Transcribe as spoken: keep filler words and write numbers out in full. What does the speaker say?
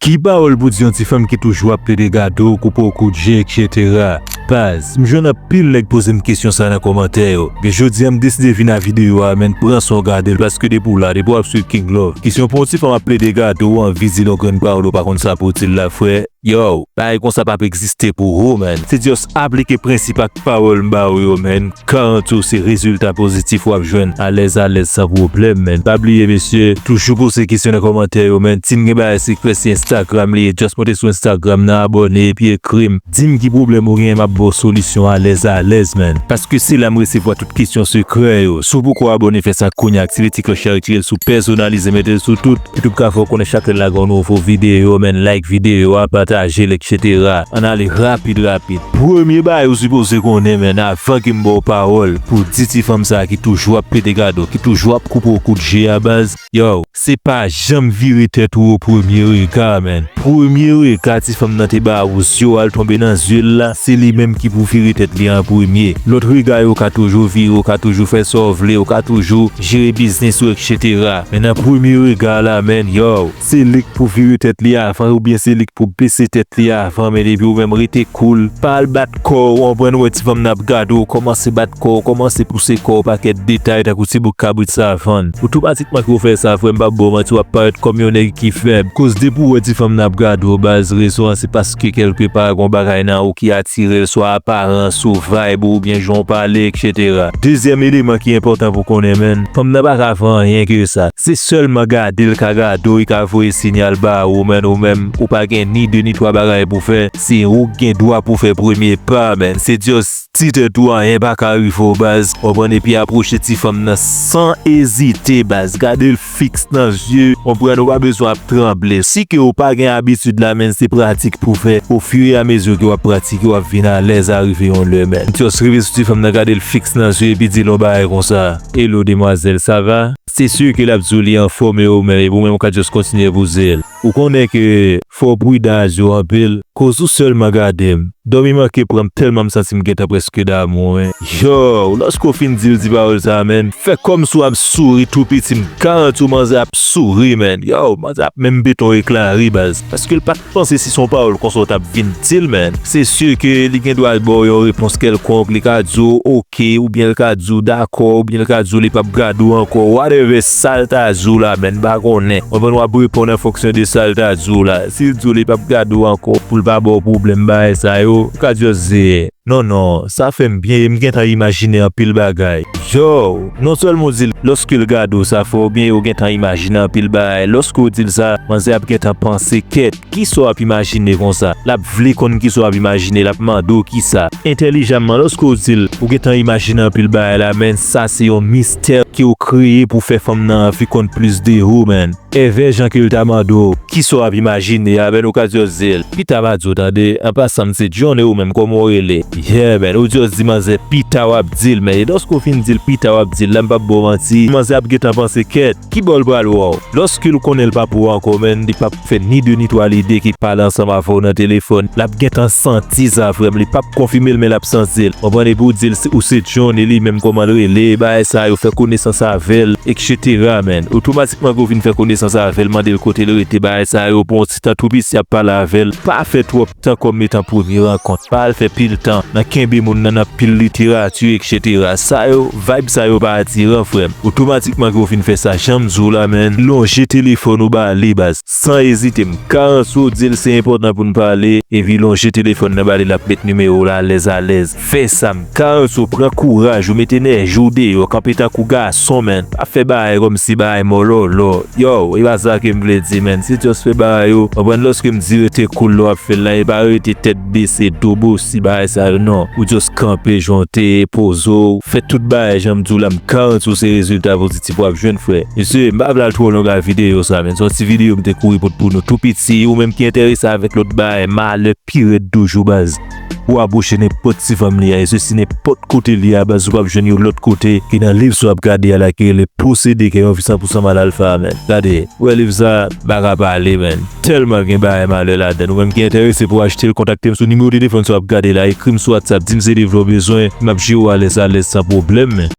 Ki pawòl pou di yon ti fanm ki toujou ap plede gade w, koupe w kout je, etsetera? Baz, m jwenn anpil nèg poze m kesyon sa nan kòmantè yo. Men jodi a m deside vin a videyo a, men pran san w gade l, paske depi w la, depi w ap swiv King Love, kesyon pou yon ti fanm ap plede gade w, anvi di l yon grenn pawòl, ou pa konn sa pou w di l la, frè. Yo, bagay konsa p ap egziste pou ou, man. Se just aplike prensip ak pawòl m ba w yo, man. Garanti w se rezilta pozitif w ap jwenn alèz alèz san pwoblèm, man. Pa bliye, mesye, toujou poze kesyon nan kòmantè yo, man. Si n gen bagay sekrè, se Instagram li ye. Just monte sou Instagram nan, abòne, epi ekri m. Di m ki pwoblèm ou genyen, m ap ba w solisyon alèz alèz, man. Paske se la m resevwa tout kesyon sekrè yo. Si w poko abòne, fè sa kounye a, aktive ti klòch la, retire l sou pèsonalize, mete l sou tout. YouTube ka fè w konnen chak lè n lage yon nouvo videyo, man, like videyo a, pataje l, etsetera. Ann ale rapid, rapid. Premye bagay ou sipoze konnen, man, avan ke m ba w pawòl, pou di ti fanm sa a ki toujou ap pete gade w, ki toujou ap koupe w kout je a, baz, yo, se pa janm vire tèt ou o premye rega, man. Premye rega ti fanm nan te ba ou, zye w al tonbe nan zye l la, se li menm ki pou vire tèt li an premye. Lòt rega yo ka toujou vire, ou ka toujou fè sa w vle, ou ka toujou jere biznis ou, etsetera. Men nan premye rega la, man, yo, se li k pou vire tèt li avan, oubyen se li k pou bese tèt li avan, men epi ou menm rete cool. Pa al bat kò w, w konprann, wè ti fanm nan ap gade w, kòmanse bat kò w, kòmanse pouse kò w, pakèt detay, tankou ti bout kabrit savann. Otomatikman ke w fè sa, frè m, pa ba w manti, w ap parèt kòm yon nèg ki fèb. Koz depi w wè ti fanm nan ap gade w, baz, rezon an se paske kèlkepa gon bagay nan ou ki atire l, swa aparans ou, vibe ou, oubyen jan w pale, etsetera. Dezyèm eleman ki enpòtan pou konnen, man, fanm nan pa ka fè anyen ke sa. Se sèlman gade l ka gade w, li ka voye siyal ba ou, man, ou menm, ou pa gen ni de ni twa bagay pou fè. Se ou k gen dwa pou fè premye pa, man. Se just di tèt ou anyen pa ka rive w, baz. Konprann, epi apwoche ti fanm nan san ezite, baz. Gade l fiks nan zye, konprann, ou pa bezwen ap tranble. Si ke ou pa gen abitid la, man, se pratik pou fè. Ofiramezi ke w ap pratike, w ap vin alèz, arive yon lè, man. Just rive sou ti fanm nan, gade l fiks nan zye, epi di l yon bagay konsa. Hello, demwazèl, sa va? Se si ke l ap di w li anfòm e ou menm, epi ou menm ou ka just kontinye bouze l. Ou konnen ke fò w pridan a zye w anpil, koz ou sèlman gade m. Dòmi manke pran m tèlman m santi m gentan prèske damou, wi. Yo, lòske w fin di l ti pawòl sa a, man, fè kòmsi w ap souri tou piti, m garanti w manzè ap souri, man. Yo, manzè ap menm pete yon ekla ri, baz. Paske l pa t panse si se yon pawòl konsa w t ap vin di l, man. Se si ke li gen dwa ba w yon repons kèlkonk, li ka di w, oke, oubyen l ka di w dakò, oubyen l ka di w li p ap gade w ankò, whatever sa l ta di w la, man, m pa konnen. Konprann, w ap reponn an fonksyon de sa l ta di w la. Si l di w li p ap gade w ankò, pou l pa ba w pwoblèm, bagay sa yo, ou ka just di, non, non, sa fè m byen, e m gentan imajine anpil bagay. Yo, non sèlman w di l lòske l gade w sa fè w byen, e w gentan imajine anpil bagay. Lòske w di l sa, manzè ap gentan panse, kèt, kisa w ap imajine konsa? L ap vle konn kisa w ap imajine, l ap mande w kisa. Entèlijanman, lòske w di l ou gentan imajine anpil bagay la, men sa se yon mistè ke w kreye pou fè fanm nan anvi konn plis de ou, man. Èvè jan ke l ta mande w kisa w ap imajine a, man, ou ka just di l, pita m a di w, tande, an pasan m se Johnny, ou menm kòman w rele? Yeah, man, ou just di manzè pita w ap di l, man. E lòske w fin di l pita w ap di l la, m p ap ba w manti, manzè ap gentan panse, kèt, ki bò l pral wè w? Lòske l konnen l pa pou w ankò, man, li p ap fè ni de ni twa lide ki pale ansanm avè w nan telefòn. L ap gentan santi sa, frè m. Li p ap konfime l, men l ap santi l. Konprann, epi w di l se, ou se Johnny, li menm kòman l rele, bagay sa yo, fè konesans avè l, etsetera, man. Otomatikman ke w fin fè konesans avè l, mande l kote l rete, bagay sa yo, pou yon ti tan tou piti ap pale avè l. Pa fè twòp tan kòm etan premye rankont. Pa al fè pil tan nan kenbe moun nan nan pil literati, etsetera. Sa yo, vibe sa yo pa atiran, frè m. Otomatikman ke w fin fè sa, jan m di w la, man, lonje telefòn ou ba li, baz. San ezite, m garanti w di l se enpòtan pou n pale, epi lonje telefòn nan ba li, l ap met nimewo w la alèz alèz. Fè sa, m garanti w, pran kouraj ou, met enèji w deyò, kanpe tankou gason, man. Pa fè bagay kòmsi bagay mòlòlò. Yo, e pa sa ke m vle di, man. Se just fè bagay yo. Konprann, lòske m di rete cool lè w ap fè l la, e pa rete tèt bese, do bosi, bagay sa yo, non. Ou just kanpe, jan w te ye, poze w, fè tout bagay jan m di w la, m garanti w se rezilta pozitif w ap jwenn, frè. Mesye, m pa vle al twò long ak videyo sa, man. Se yon ti videyo m te kouri pote pou nou tou piti. Ou menm ki enterese avèk lòt bagay, malè pi rèd toujou, baz. Ou apwoche nenpòt ti fanm li a, e sesi nenpòt kote li a, baz, ou p ap jwenn yo lòt kote ke nan liv sa w ap gade a la ki rele Posede, ki yon vi san pou san mal alfa, man. Gade, ou wè liv sa, pa ka pale, man. Tèlman gen bagay malè ladan l. Ou menm ki enterese pou w achte l, kontakte m sou nimewo telefòn sa w ap gade la, ekri m sou WhatsApp, di m se liv la w bezwen, m ap jere w alèz alèz san pwoblèm, man.